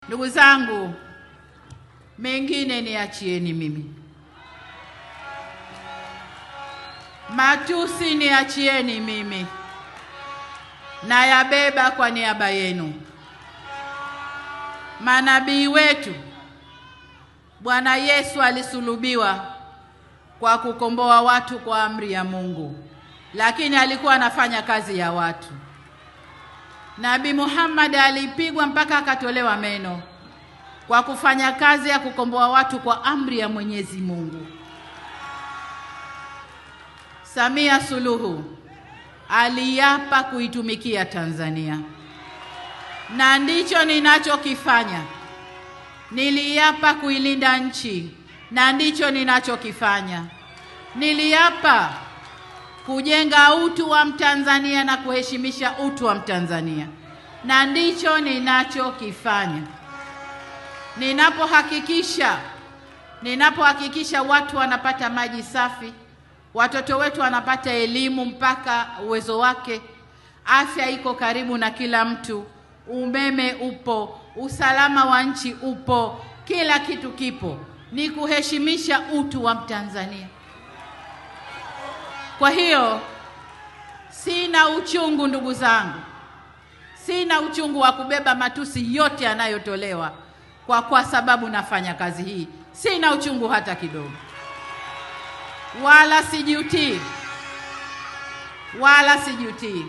Ndugu zangu, mengine niachieni mimi. Matusi niachieni mimi. Nayabeba kwa niaba yenu. Manabii wetu, Bwana Yesu alisulubiwa kwa kukomboa watu kwa amri ya Mungu, lakini alikuwa anafanya kazi ya watu. Nabii Muhammad alipigwa mpaka akatolewa meno kwa kufanya kazi ya kukomboa watu kwa amri ya Mwenyezi Mungu. Samia Suluhu aliapa kuitumikia Tanzania, na ndicho ninachokifanya. Niliapa kuilinda nchi, na ndicho ninachokifanya. Niliapa kujenga utu wa Mtanzania na kuheshimisha utu wa Mtanzania, na ndicho ninachokifanya. Ninapohakikisha watu wanapata maji safi, watoto wetu wanapata elimu mpaka uwezo wake, afya iko karibu na kila mtu, umeme upo, usalama wa nchi upo, kila kitu kipo, ni kuheshimisha utu wa Mtanzania. Kwa hiyo sina uchungu, ndugu zangu, sina uchungu wa kubeba matusi yote yanayotolewa kwa sababu nafanya kazi hii. Sina uchungu hata kidogo, wala sijutii, wala sijutii.